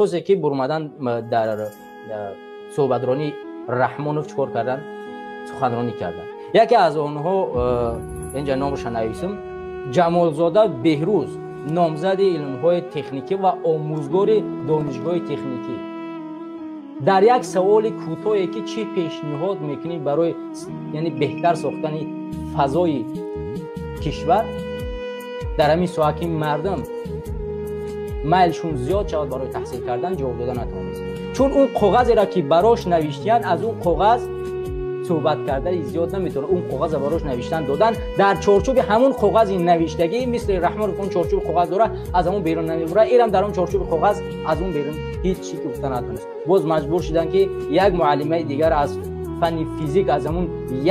Ашхосе ки бурмадан дар суҳбатронии Раҳмонов чӣ кор карданд? Суханронӣ карданд. Яке аз онҳо, инҷа номаша нависам, Ҷамолзода Беҳрӯз, номзади илмҳои техникӣ ва омӯзгори донишгоҳи техникӣ. Дар як саволи кӯтоҳе ки чӣ пешниҳод мекунӣ барои, яъне беҳтар сохтани фазои кишвар, дар ҳамин соҳа ки мардум майлшон зиёд шавад барои таҳсил кардан, ҷавоб дода натавонист. Чун он коғазеро ки барош навиштиянд, аз он коғаз суҳбат кардани зиёд наметавонад. Он коғазро барош навиштан додан, дар чорчӯби ҳамун коғази навиштагӣ, мисли Раҳмонов он чорчӯби коғаз дорад, аз ҳамун берун намебурад. Ирам дар он чорчӯби коғаз аз он берун ҳеҷ чӣ гуфта натавонист. Боз маҷбур шуданд ки як муаллимаи дигар аз фанни физик аз ҳамун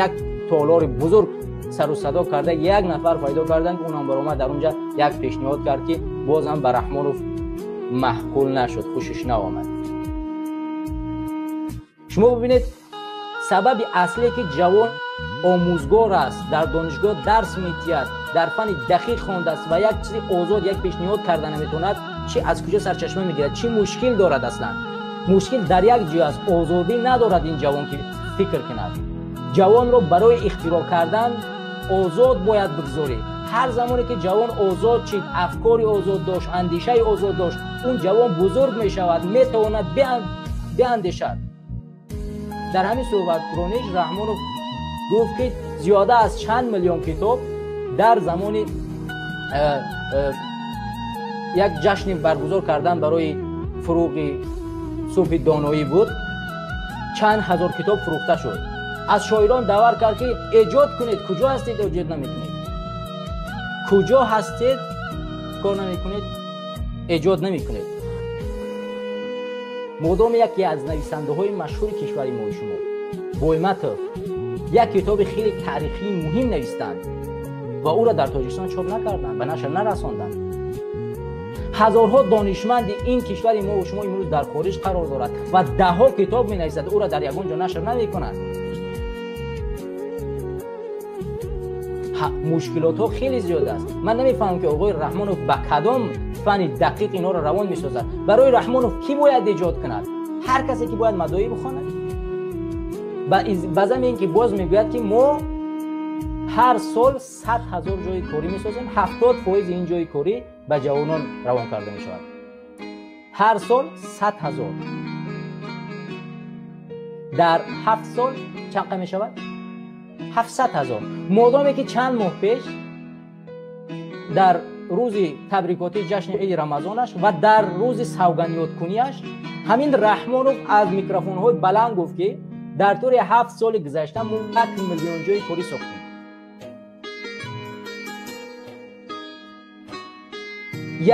як толори бузург сару садо карда як нафар пайдо карданд, ки унам баромад дар унҷа як пешниҳод кард ки бозам ба Раҳмонов маъқул нашуд, хушиш наомад. Шумо бибинед, сабаби асле ки ҷавон омӯзгор аст, дар донишгоҳ дарс медиҳад, дар фанни дақиқ хондааст ва як чизи озод, як пешниҳод карда наметавонад, чи аз куҷо сарчашма мегирад? Чӣ мушкил дорад аслан? Мушкил дар як ҷой аст, озодӣ надорад ин ҷавон ки фикр кунад. Ҷавонро барои ихтироъ кардан озод бояд бигзорӣ. Ҳар замоне ки ҷавон озод шид, афкори озод дошт, андешаи озод дошт, он ҷавон бузург мешавад, метавонад биандешад. Дар ҳамин суҳбатрониш Раҳмонов гуфт ки зиёда аз чанд миллион китоб дар замони як ҷашни баргузор кардан барои фурӯғи субҳи доноӣ буд, чанд ҳазор китоб фурӯхта шуд. Аз шоирон даъват кард ки эҷод кунед. Куҷо ҳастед, эҷод намекунед? Куҷо ҳастед, кор намекунед, эҷод намекунед? Модоме яке аз нависандаҳои машҳури кишвари мои шумо, Бойматов, як китоби хеле таърихии муҳим навистанд ва ӯро дар Тоҷикистон чоп накарданд, ба нашр нарасонданд. Ҳазорҳо донишманди ин кишвари мо шумо имрӯз дар хориҷ қарор дорад ва даҳҳо китоб менависад, ӯро дар ягон ҷо нашр намекунанд. Мушкилотҳо хеле зиёд аст. Ман намефаҳмам ки оғои Раҳмонов ба кадом фанни дақиқ инҳоро равон месозад. Барои Раҳмонов кӣ бояд эҷод кунад? Ҳар касе ки бояд мадоӣ бихонад. Ба зами ин ки боз мегӯяд ки мо ҳар сол 100 ҳазор ҷои корӣ месозем, 70% ин ҷои корӣ ба ҷавонон равон карда мешавад. Ҳар сол 100 ҳазор. Дар 7 сол чанд қа мешавад? 700 ҳазор. Модоме ки чанд моҳ пеш дар рӯзи табрикотии ҷашни иди Рамазонаш ва дар рӯзи савганёдкунияш ҳамин Раҳмонов аз микрофонҳои баланд гуфт ки дар тӯли 7 соли гузашта мо 1 миллион ҷои корӣ сохтем.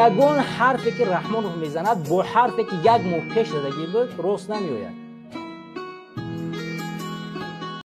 Ягон ҳарфе ки Раҳмонов мезанад бо ҳарфе ки як моҳ пеш задагӣ буд рост намеояд.